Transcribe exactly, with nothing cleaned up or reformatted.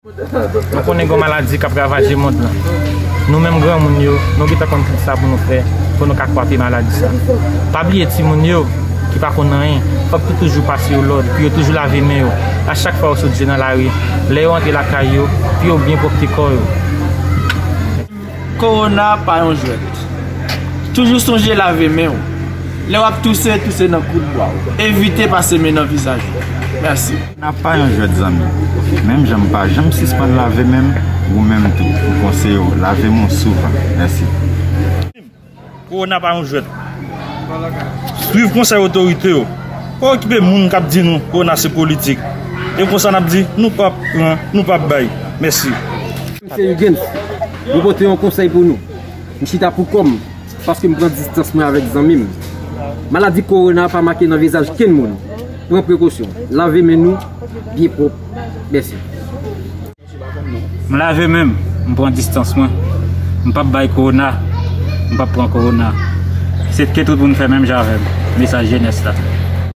Nou konnen gen yon maladi k ap ravaje mond lan. Nou menm granmoun yo, nou gentan konn kisa pou nou fè pou nou ka kwape maladi sa. Pa bliye timoun yo ki pa konn anyen, fòk yo toujou pase yo lòd pou yo toujou lave men yo a chak fwa yo sot je nan lari, lè yo antre lakay yo, pou yo byen pwòpte kò yo. Kowona pa yon jwèt. Toujou sonje lave men w. Lè w ap touse, touse nan kout bwa w. Evite pase men nan vizaj ou. Mèsi. Kowona pa yon jwèt, zanmi. Menm jan m pa janm sispann lave men m, ou menm tou, m konseye w lave men w souvan. Mèsi. Kowona pa yon jwèt. Swiv konsèy otorite yo. Pa okipe moun k ap di nou kowona se politik. E konsa n ap di, nou p ap pran, nou p ap bay. Mèsi. M se Hugens. Mwen pote yon konsèy pou nou. M chita pou kò m, paske m pran distans mwen avèk zanmi m. Maladi kowona pa make nan vizaj kenn moun. Pran prekosyon. Lave men nou byen pwòp. Mèsi. M lave men m, m pran distans mwen. M p ap bay kowona, m p ap pran kowona. Se ke tout moun fè menm jan avè m. Mesaj jenès la.